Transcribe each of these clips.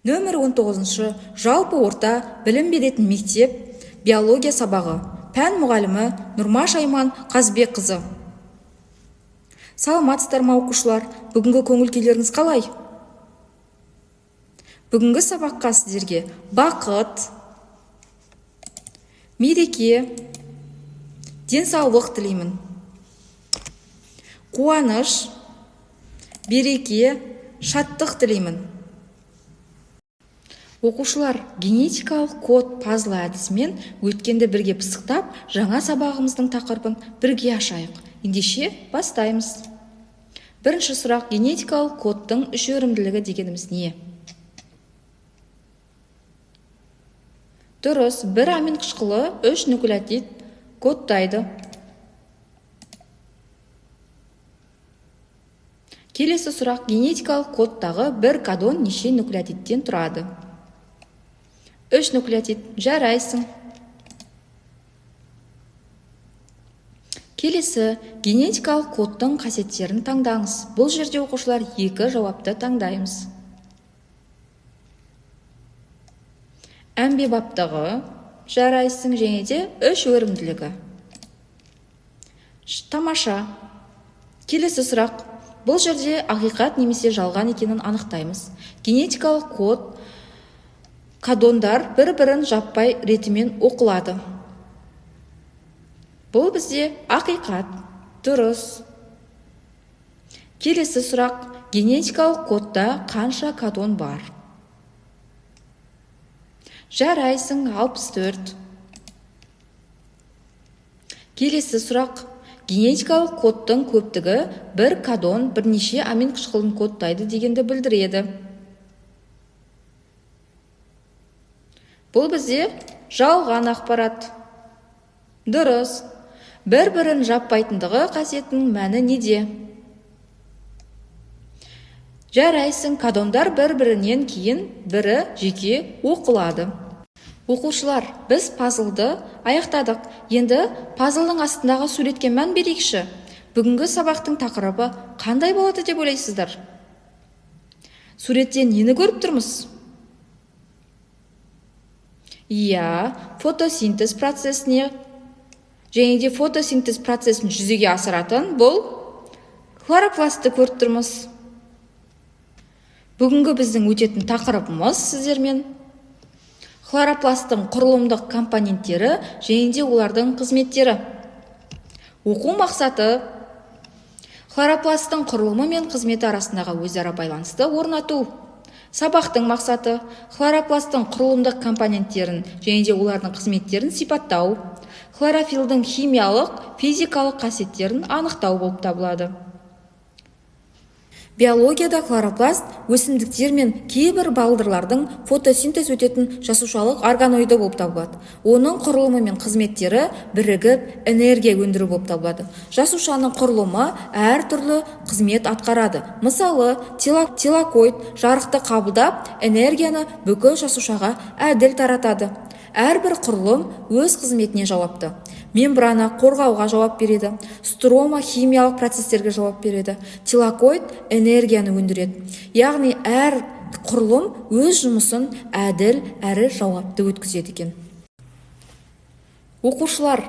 Нөмір 19-шы жалпы орта білім беретін мектеп биология сабағы. Пән мұғалімі Нұрмаш Айман Қазбекқызы. Саламатсыздар ма, оқушылар? Бүгінгі көңіл күйлеріңіз қалай? Бүгінгі сабаққа сіздерге бақыт, мереке, денсаулық тілеймін. Қуаныш, береке, шаттық тілеймін. Оқушылар, генетикалық код пазлы әдісімен өткенді бірге пысықтап, жаңа сабағымыздың тақырыбын бірге ашайық. Ендеше бастаймыз. Бірінші сұрақ: генетикалық кодтың үш өрімділігі дегеніміз не? Дұрыс, бір амин қышқылы 3 нуклеотид кодтайды. Келесі сұрақ: генетикалық кодтағы бір кодон неше нуклеотидтен тұрады? 3 нуклеотид. Жарайсың. Келесі, генетикалық кодтың қасиеттерін таңдаңыз. Бұл жерде, оқушылар, 2 жауапты таңдаймыз. Әмбебаптығы, жарайсың, және де 3 өрімділігі. Тамаша. Келесі сұрақ. Бұл жерде ақиқат немесе жалған екенін анықтаймыз. Генетикалық код кодондар бір-бірін жаппай ретімен оқылады. Бұл бізде ақиқат. Дұрыс. Келесі сұрақ. Генетикалық кодта қанша кодон бар? Жарайсың, 64. Келесі сұрақ. Генетикалық кодтың көптігі бір кодон бірнеше амин қышқылын кодтайды дегенді білдіреді. Бұл бізде жалған ақпарат. Дұрыс. Бір-бірін жаппайтындығы қасиетінің мәні неде? Жарайсың, кодондар бір-бірінен кейін бірі жеке оқылады. Оқушылар, біз пазлды аяқтадық. Енді пазлдың астындағы суретке мән берейікші. Бүгінгі сабақтың тақырыбы қандай болады деп ойлайсыздар? Суреттен нені көріп тұрмыз? Иә, фотосинтез процесіне және де фотосинтез процесін жүзеге асыратын бұл хлоропластты көріп тұрмыз. Бүгінгі біздің өтетін тақырыбымыз сіздермен хлоропласттың құрылымдық компоненттері және де олардың қызметтері. Оқу мақсаты: хлоропласттың құрылымы мен қызметі арасындағы өзара байланысты орнату. Сабақтың мақсаты: хлоропласттың құрылымдық компоненттерін және де олардың қызметтерін сипаттау, хлорофилдің химиялық, физикалық қасиеттерін анықтау болып табылады. Биологияда хлоропласт өсімдіктер мен кейбір балдырлардың фотосинтез өтетін жасушалық органоиды болып табылады. Оның құрылымы мен қызметтері бірігіп энергия өндіру болып табылады. Жасушаның құрылымы әртүрлі қызмет атқарады. Мысалы, тилакоид жарықты қабылдап, энергияны бүкіл жасушаға әділ таратады. Әрбір құрылым өз қызметіне жауапты. Мембрана қорғауға жауап береді, строма химиялық процестерге жауап береді, тилакоид энергияны өндіреді. Яғни әр құрылым өз жұмысын әділ әрі жауапты өткізеді екен. Оқушылар,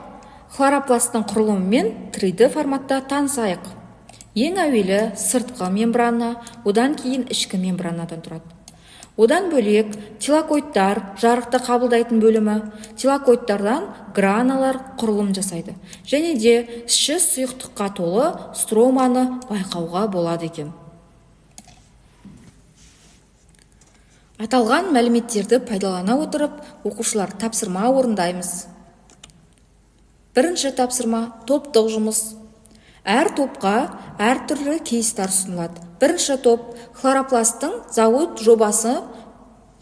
хлоропласттың құрылымымен 3D форматта танысайық. Ең әуелі сыртқы мембрана, одан кейін ішкі мембранадан тұрады. Одан бөлек тилакоидтар жарықты қабылдайтын бөлімі, тилакоидтардан граналар құрылым жасайды. Және де іші сұйықтыққа толы строманы байқауға болады екен. Аталған мәліметтерді пайдалана отырып, оқушылар, тапсырма орындаймыз. Бірінші тапсырма топтық жұмыс. Әр топқа әртүрлі кейстар ұсынылады. Бірінші топ хлоропласттың зауыт жобасы,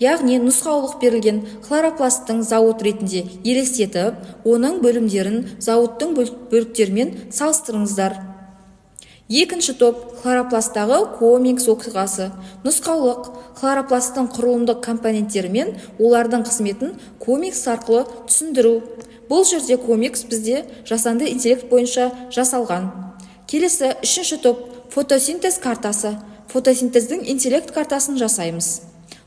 яғни нұсқаулық берілген хлоропласттың зауыт ретінде елестетіп, оның бөлімдерін зауыттың бөліктерімен салыстырыңыздар. Екінші топ хлоропласттағы комикс оқиғасы. Нұсқаулық хлоропласттың құрылымдық компоненттері мен олардың қызметін комикс арқылы түсіндіру. Бұл жерде комикс бізде жасанды интеллект бойынша жасалған. Келесі үшінші топ фотосинтез картасы. Фотосинтездің интеллект картасын жасаймыз.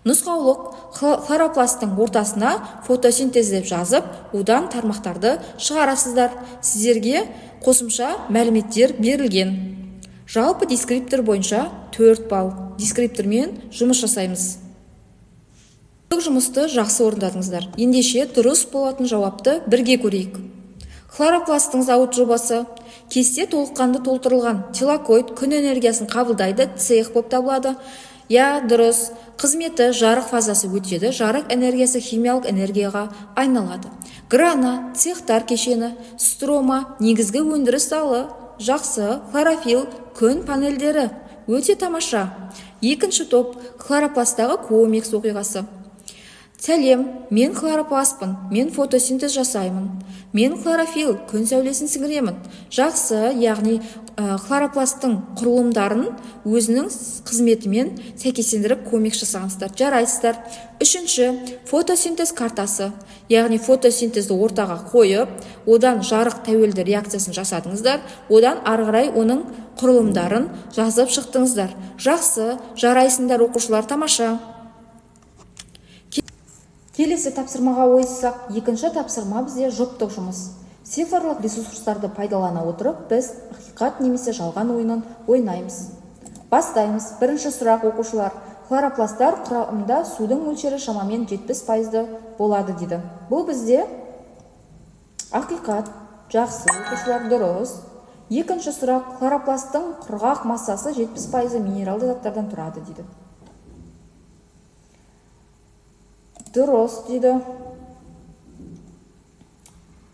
Нұсқаулық: хлоропласттың ортасына фотосинтез деп жазып, одан тармақтарды шығарасыздар. Сіздерге қосымша мәліметтер берілген. Жалпы дескриптор бойынша 4 балл. Дескриптормен жұмыс жасаймыз. Жұмысты жақсы орындадыңыздар. Ендеше дұрыс болатын жауапты бірге көрейік. Хлоропласттың зауыт жобасы. Кесте толыққанды толтырылған. Тилакоид күн энергиясын қабылдайды, цех болып табылады. Я, дұрыс. Қызметі жарық фазасы өтеді, жарық энергиясы химиялық энергияға айналады. Грана, цехтар кешені, строма, негізгі өндіріс залы. Жақсы. Хлорофилл, күн панельдері. Өте тамаша. Екінші топ, хлоропласттағы комикс оқиғасы. Сәлем, мен хлоропластпын, мен фотосинтез жасаймын. Мен хлорофилл, күн сәулесін сіңіремін. Жақсы, яғни хлоропласттың құрылымдарын өзінің қызметімен сәйкестендіріп комикс жасағансыздар. Жарайсыздар. Үшінші, фотосинтез картасы. Яғни фотосинтезді ортаға қойып, одан жарық тәуелді реакциясын жасадыңыздар, одан ары қарай оның құрылымдарын жазып шықтыңыздар. Жақсы, жарайсыңдар оқушылар, тамаша. Келесі тапсырмаға ойыссақ, екінші тапсырма бізде жұптық жұмыс. Цифрлық ресурстарды пайдалана отырып, біз ақиқат немесе жалған ойынын ойнаймыз. Бастаймыз. Бірінші сұрақ, оқушылар. Хлоропласттар құрамында судың мөлшері шамамен 70% болады дейді. Бұл бізде ақиқат. Жақсы, оқушылар, дұрыс. Екінші сұрақ, хлоропласттың құрғақ массасы 70% минералды заттардан тұрады дейді. Дұрыс дейді.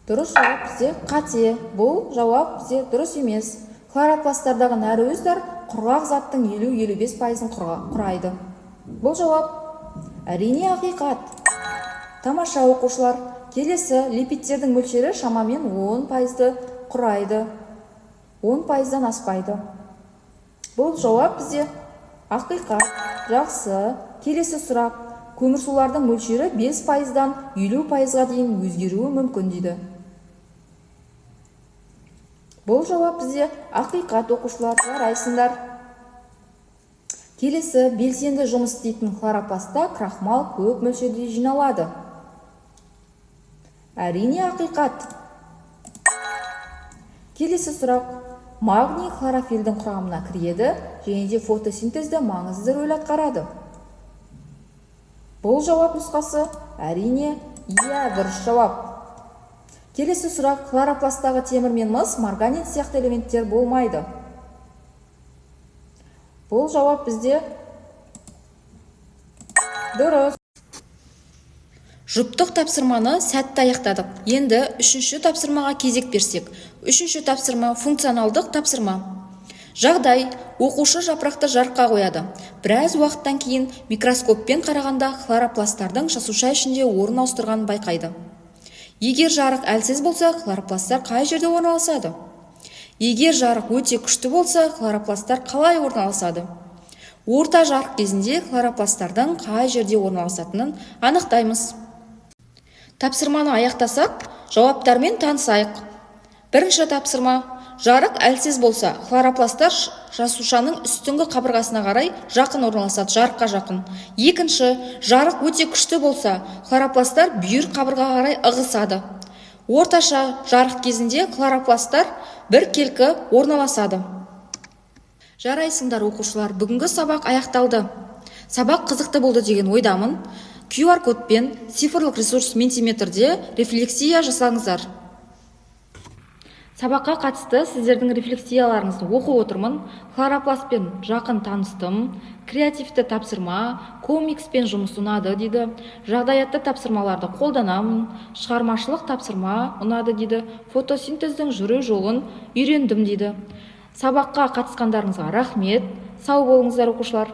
Дұрыс жауап бізде қате. Бұл жауап бізде дұрыс емес. Хлоропласттардағы нәруыздар құрғақ заттың 50-55% құрайды. Бұл жауап әрине ақиқат. Тамаша, оқушылар. Келесі, липидтердің мөлшері шамамен 10% құрайды. 10%-дан аспайды. Бұл жауап бізде ақиқат. Жақсы. Келесі сұрақ. Көмірсулардың мөлшері 5%-дан 50%-ға дейін өзгеруі мүмкін дейді. Бұл жауап бізде ақиқат, оқушылар, жарайсыңдар. Келесі, белсенді жұмыс істейтін хлоропластта крахмал көп мөлшерде жиналады. Әрине ақиқат. Келесі сұрақ. Магний хлорофилдің құрамына кіреді және де фотосинтезде маңызды рөл атқарады. Бұл жауап нұсқасы әрине иә, дұрыс жауап. Келесі сұрақ. Хлоропласттағы темір мен мыс, марганец сияқты элементтер болмайды. Бұл жауап бізде дұрыс. Жұптық тапсырманы сәтті аяқтадық. Енді үшінші тапсырмаға кезек берсек. Үшінші тапсырма функционалдық тапсырма. Жағдай, оқушы жапырақты жарыққа қояды. Біраз уақыттан кейін микроскоппен қарағанда хлоропласттардың жасуша ішінде орын ауыстырғанын байқайды. Егер жарық әлсіз болса, хлоропласттар қай жерде орналасады? Егер жарық өте күшті болса, хлоропласттар қалай орналасады? Орта жарық кезінде хлоропласттардың қай жерде орналасатынын анықтаймыз. Тапсырманы аяқтасақ, жауаптармен танысайық. Бірінші тапсырма. Жарық әлсіз болса, хлоропласттар жасушаның үстіңгі қабырғасына қарай жақын орналасады, жарыққа жақын. Екінші, жарық өте күшті болса, хлоропласттар бүйір қабырғаға қарай ығысады. Орташа жарық кезінде хлоропласттар біркелкі орналасады. Жарайсыңдар, оқушылар, бүгінгі сабақ аяқталды. Сабақ қызықты болды деген ойдамын. QR кодпен цифрлық ресурс Ментиметрде рефлексия жасаңыздар. Сабаққа қатысты сіздердің рефлексияларыңызды оқып отырмын. Хлоропластпен жақын таныстым. Креативті тапсырма, комикспен жұмыс ұнады дейді. Жағдаятты тапсырмаларды қолданамын. Шығармашылық тапсырма ұнады дейді. Фотосинтездің жүру жолын үйрендім дейді. Сабаққа қатысқандарыңызға рахмет. Сау болыңыздар, оқушылар.